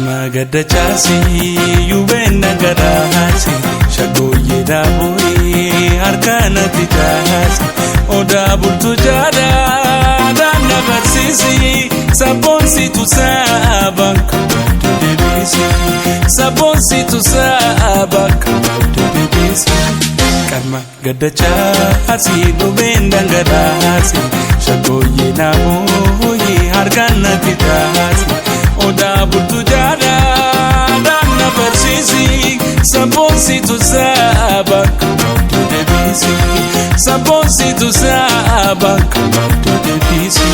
Qarma gaddachaasi yubeen dhangalaasi shaggooyyee daaboyee harkaanatti taasi odaa bultu jaadaa daanna barsiisi sabboonsitu saaba kabadde deebisi sabboonsitu saaba kabadde deebisi. Qarma gaddachaasi yubeen dhangalaasi shaggooyyee daaboyee harkaanatti taasi. Odaa bultu jaadaa daanna barsiisi sabboonsitu saaba kabadde deebisi sabboonsitu saaba kabadde deebisi.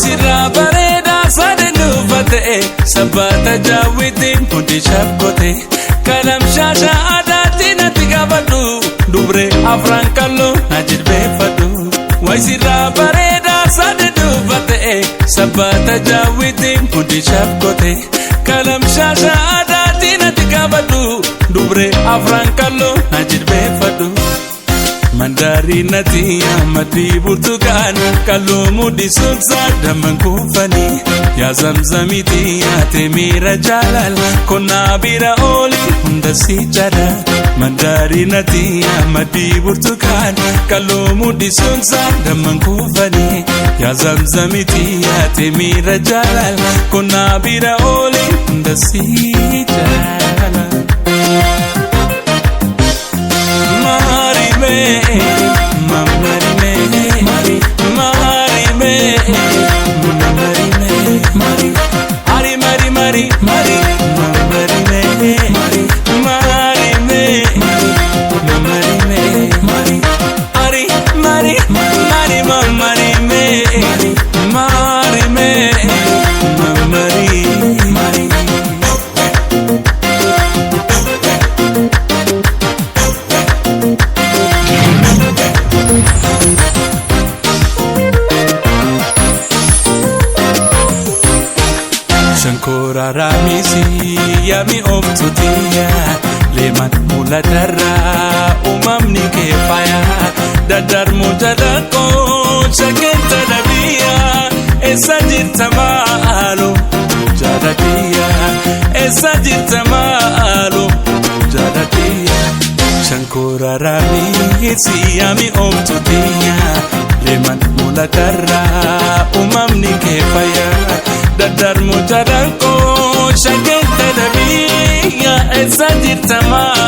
Sirraa bareedaa sadeen dhuunfatee sabbaata jaawwitiin hundi shakkotee kalam shaasha aadaatti natti qabadhu dubree afran kalloo na jilbeeffadhu. Sirraa bareedaa sadeen dhuunfatee sabbaata jaawwitiin hundi shakkotee kalam shaasha aadaatti natti qabadhu dubree afran kalloo na jilbeeffadhu. Mandaarinati amadii burtukaana kalloo mudhiisuunsa damman kuufanii yaa zamzamiti yaate miira jaalala konnaa bira ooli hunda si jala. Mandaarinati amadii burtukaana kalloo mudhiisuunsa damman kuufanii yaa zamzamiti yaate miira jaalala konnaa bira ooli hunda si jala. Shankora raamisi yaami oomtuutiya leeman mul'atarraa uumamni kee faaya daddarmuu jalaqoo shakkenta dhabiya eessa jirta maaloo jaalatiya eessa jirta maaloo jaalatiya. Shankora raamisi yaami oomtuutiya leeman mul'atarraa uumamni kee faaya. Daddarmu jalaqoo shakkenta dhabiya eessa jirta maaloo.